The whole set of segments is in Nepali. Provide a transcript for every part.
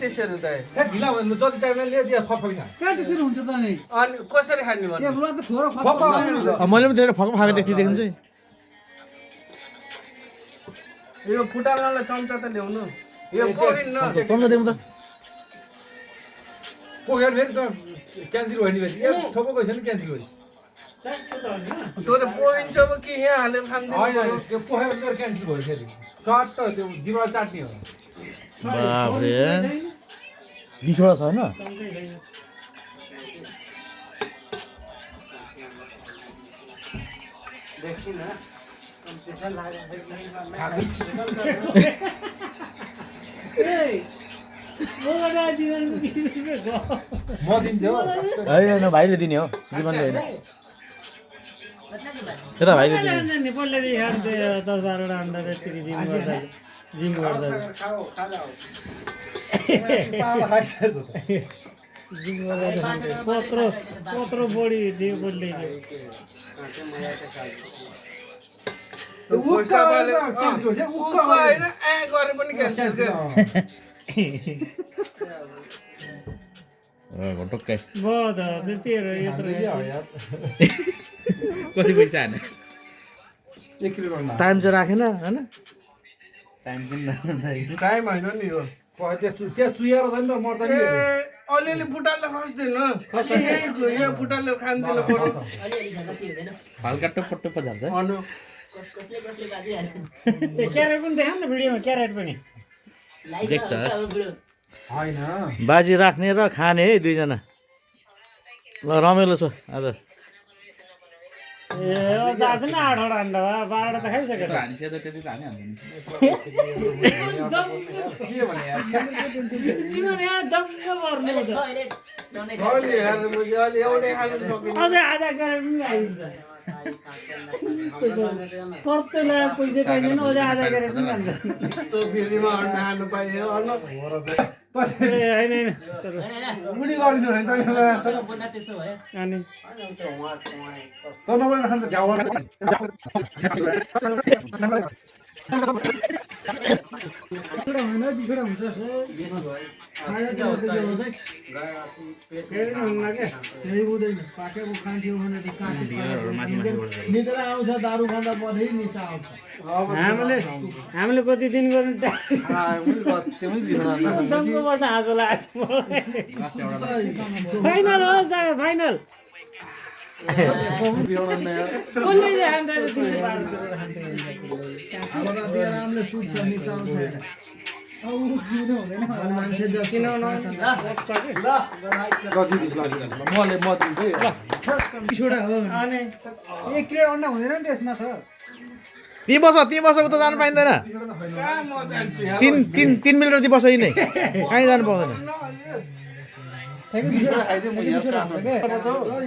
त्यसरी त ढिला भन्नु जति टाइममा लियो त्यो खप्दैन कहाँ त्यसरी हुन्छ त नि अनि कसरी खाने भन्नु यो बुढा त खोरो मैले पनि धेरै फक फाके देखिदिएको चाहिँ यो फुटाल्नलाई चम्चा त ल्याउनु यो पोखिन न चम्चा दिउँ त पोखेर फेरि क्यान्सल भयो नि फेरि एक थोपो गएछ नि क्यान्सल भयो त्यो त पोखिन्छ पो कि यहाँ हालेर खानु त्यो पोखेर क्यान्सल भयो फेरि सर्ट त त्यो जिब्रा चाट्ने हो बाबरे 20 वटा छ हैन देखिन कम्पिटिसन म दिन्छु हो हैन भाइले दिने हो जीवनले हैन यता भाइले दिने नेपालले यार 10-12 वटा अन्डा त्यसरी जिम गर्दा खाऊ खाजा हो पाला खाइसक्यो त जिम गर्दा पत्रो बढी दियो बोल्दै उक्का क्यान्सल भयो उक्का होइन ए गरे पनि क्यान्सल घटक्कै बहुत त्यतिहरु यत्रो कति पैसा हाने 1 किलो गर्नु टाइम चाहिँ राखेन हैन टाइम होइन नि यो त्यो चुएर छ नि त मर्दा नि अलिअलि बुटाले खस्दैन यो बुटाले खान्दैन बरु हल्का टप्प टप्प झर्छ अनु त्यो क्यारेट पनि देखाउँ न भिडियोमा क्यारेट पनि देख्छ हैन बाजी राख्ने र खाने है दुईजना ल रमाइलो छ आज ए जाँदैन 8 वटा अन्डा 12 वटा त खाइसक्यो हानिसे त त्यति त हानि हान्दैन के भने यार जीवन यहाँ दङ्ग पर्ने छ अलि हेर मैले अलि एउटै खानु सकिन अझै आधा क्यारेट पनि आइन्छ सर्तै ल्याए पैसा पाइँदैन अझै आधा क्यारेट पनि हान्छ त्यो फेरिमा अन्डा खानु पाइयो अनु ए हैन मुडी गरिदिनु हैन तपाईलाई अनि त नबोल्न खान्छ झ्याउ छोडा होइन 20 वटा हुन्छ खाजा त यो हुँदै फेरि हुन्न के त्यही हुँदैन पाकेको खान्थ्यो भने त काँचै निद्रा आउँछ दारु खाँदा बढी निसा आउँछ हामीले कति दिन गर्नु दङ्गो पर्छ हाँसो लाग्छ फाइनल हो फाइनल कसले हान्दा अब दिएर आमले सुत्छ निसा आउँछ मान्छे जति कति दिस लाग्यो मले म दिन्छु 20 वटा हो अनि 1 किलो अन्डा हुँदैन नि त्यसमा त ती बस उता जानु पाइँदैन कहाँ म जान्छु 3 मिनेट जति बस यिनै कहीँ जानु पाउँदैन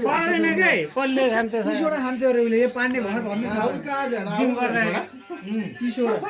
पाएन के कसले खान्थ्यो 30 वटा खान्थ्यो अरे उले यो पाण्डे भर भन्ने जिम गर्दा 30 वटा